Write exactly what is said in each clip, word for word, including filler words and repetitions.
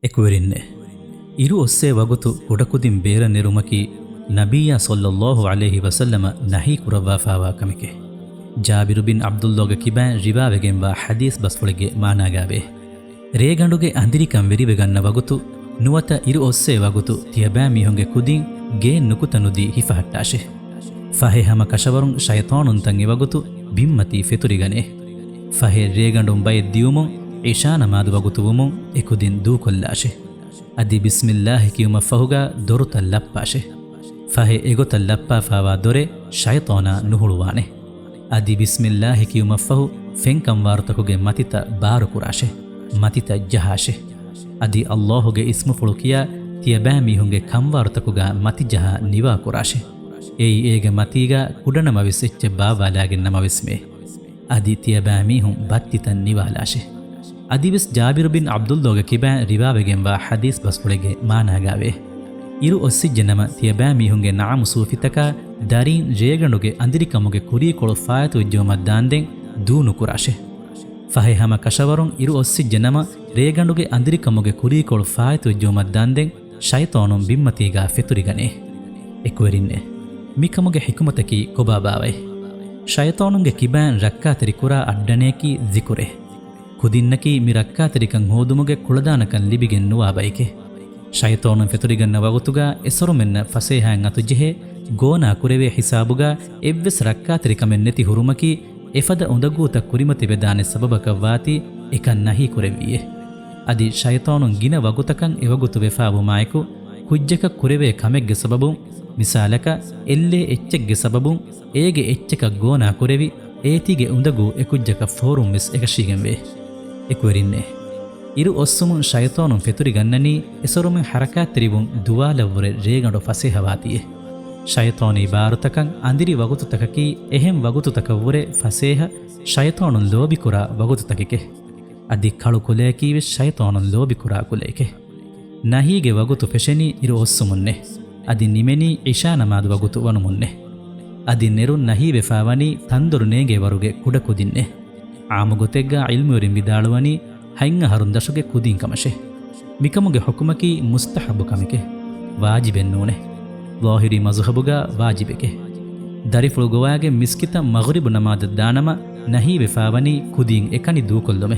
އެކުވެރިންނޭ! އިރު އޮއްސޭ ވަގުތު ކުޑަކުދިން ބޭރަށް ނެރުމަކީ ނަބިއްޔާ ޞައްލައްލާހު ޢަލައިހި ވަސައްލަމަ ނަހީ ކުރައްވާފާވާ ކަމެކޭ. ޖާބިރު ބިން ޢަބްދުﷲގެ ކިބައިން ރިވާވެގެންވާ ޙަދީޘް ބަސްފުޅެއްގެ މާނާގާވޭ. ރޭގަނޑުގެ އަނދިރިކަން ވެރިވެގަންނަ ވަގުތު ނުވަތަ އިރު އޮއްސޭ ވަގުތު ތިޔަބައިމީހުންގެ ކުދިން ގޭން ނުކުތަ ނުދީ ހިފަހައްޓާށޭ. ފަހެ ހަމަ ކަށަވަރުން ޝައިޠާނުންތައް އެވަގުތު ބިންމަތީ ފެތުރިގަނޭ. ފަހެ ރޭގަނޑުން ބައެއް ދިއުމުން ޢިޝާ ނަމާދު ވަގުތު ވުމުން އެކުދިން ދޫކޮށްލާށޭ. އަދި ބިސްމިއްލާހި ކިޔުމަށްފަހުގާ ދޮރުތައް ލައްޕާށޭ. ފަހެ އެގޮތަށް ލައްޕާފާވާ ދޮރެއް ޝައިޠާނާ ނުހުޅުވާނެ. އަދި ބިސްމިއްލާހި ކިޔުމަށްފަހު ފެންކަންވާރުތަކުގެ މަތިތައް ބާރުކުރާށޭ. މަތިތައް ޖަހާށޭ. އަދި ﷲގެ އިސްމުފުޅު ކިޔާ ތިޔަބައިމީހުންގެ ކަންވާރުތަކުގާ މަތި ޖަހާ ނިވާކުރާށޭ. އެއީ އޭގެ މަތީގާ ކުޑަނަމަވެސް އެއްޗެއް ބާއްވާލާގެން ނަމަވެސްމެ. އަދި ތިޔަބައިމީހުން ބައްތިތައް ނިވާލާށޭ. އަދިވެސް ޖާބިރު ބިން ޢަބްދުﷲގެ ކިބައިން ރިވާވެގެންވާ ޙަދީޘް ބަސްފުޅެއްގެ މާނާގާވޭ. އިރު އޮއްސިއްޖެ ނަމަ ތިޔަބައިމީހުންގެ ނަޢަމު ސޫފިތަކާ ދަރީން ރޭގަނޑުގެ އަނދިރިކަމުގެ ކުރީކޮޅު ފާއިތުވެއްޖައުމަށް ދާންދެން ދޫ ނުކުރާށޭ. ފަހެ ހަމަ ކަށަވަރުން އިރު އޮއްސިއްޖެ ނަމަ ރޭގަނޑުގެ އަނދިރިކަމުގެ ކުރީކޮޅު ފާއިތުވެއްޖައުމަށް ދާންދެން ޝައިޠާނުން ބިންމަތީގާ ފެތުރިގަނޭ. އެކުވެރިންނޭ! މިކަމުގެ ޙިކުމަތަކީ ކޮބާ ބާވައޭ؟ ޝައިޠާނުންގެ ކިބައިން ރައްކާތެރި ކުރާ އައްޑަނެއަކީ ޛިކުރޭ. ކުދިންނަކީ މި ރައްކާތެރިކަން ހޯދުމުގެ ކުޅަދާނަކަން ލިބިގެން ނުވާ ބައެކޭ. ޝައިޠާނުން ފެތުރިގަންނަ ވަގުތުގާ އެސޮރުމެންނަށް ފަސޭހައިން އަތުޖެހޭ ގޯނާ ކުރެވޭ ޙިސާބުގާ އެއްވެސް ރައްކާތެރިކަމެއް ނެތި ހުރުމަކީ އެފަދަ އުނދަގޫތައް ކުރިމަތިވެދާނެ ސަބަބަކަށް ވާތީ އެކަން ނަހީ ކުރެއްވިއޭ. އަދި ޝައިޠާނުން ގިނަ ވަގުތަކަށް އެވަގުތު ވެފާވުމާއެކު ކުއްޖަކަށް ކުރެވޭ ކަމެއްގެ ސަބަބުން، މިސާލަކަށް އެއްލޭ އެއްޗެއްގެ ސަބަބުން އޭގެ އެއްޗަކަށް ގޯނާ ކުރެވި، އޭތީގެ އުނދަގޫ އެކުއްޖަކަށް ފޯރުން ވެސް އެކަށީގެންވޭ. އެކުވެރިންނޭ! އިރު އޮއްސުމުން ޝައިޠާނުން ފެތުރިގަންނަނީ އެސޮރުމެން ޙަރަކާތްތެރިވުން ދުވާލަށްވުރެ ރޭގަނޑު ފަސޭހަވާތީއޭ. ޝައިޠާނީ ބާރުތަކަށް އަނދިރި ވަގުތުތަކަކީ އެހެން ވަގުތުތަކަށްވުރެ ފަސޭހަ، ޝައިޠާނުން ލޯބިކުރާ ވަގުތުތަކެކޭ. އަދި ކަޅު ކުލަޔަކީވެސް ޝައިޠާނުން ލޯބިކުރާ ކުލައެކޭ. ނަހީގެ ވަގުތު ފެށެނީ އިރު އޮއްސުމުންނޭ. އަދި ނިމެނީ ޢިޝާ ނަމާދު ވަގުތު ވަނުމުންނޭ. އަދި ނެރުން ނަހީވެފާވަނީ ތަންދޮރު ނޭނގޭ ވަރުގެ ކުޑަ ކުދިންނޭ. ޢާއްމު ގޮތެއްގާ ޢިލްމުވެރިން ވިދާޅުވަނީ ހަތް އަހަރުން ދަށުގެ ކުދިން ކަމަށޭ. މިކަމުގެ ޙުކުމަކީ މުސްތަޙައްބު ކަމެކޭ. ވާޖިބެއް ނޫނޭ. ޒާހިރީ މަޒުހަބުގާ ވާޖިބެކޭ. ދަރިފުޅު ގޮވާގެން މިސްކިތަށް މަޣްރިބު ނަމާދަށް ދާނަމަ ނަހީވެފާވަނީ ކުދިން އެކަނި ދޫކޮށްލުމޭ.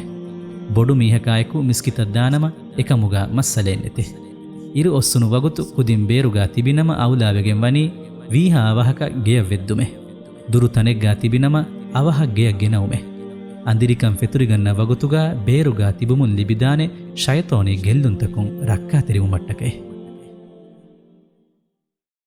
ބޮޑު މީހަކާއެކު މިސްކިތަށް ދާނަމަ އެކަމުގާ މައްސަލައެއް ނެތޭ. އިރު އޮއްސުނު ވަގުތު ކުދިން ބޭރުގާ ތިބިނަމަ އައުލާވެގެން ވަނީ ވީހާ އަވަހަކަށް ގެޔަށް ވެއްދުމޭ. ދުރު ތަނެއްގާ ތިބިނަމަ އަވަހަށް ގެޔަށް ގެނައުމޭ. އަނދިރިކަން ފެތުރިގަންނަ ވަގުތުގާ ބޭރުގާ ތިބުމުން ލިބިދާނެ ޝައިޠާނީ ގެއްލުންތަކުން ރައްކާތެރިވުމަށްޓަކައި.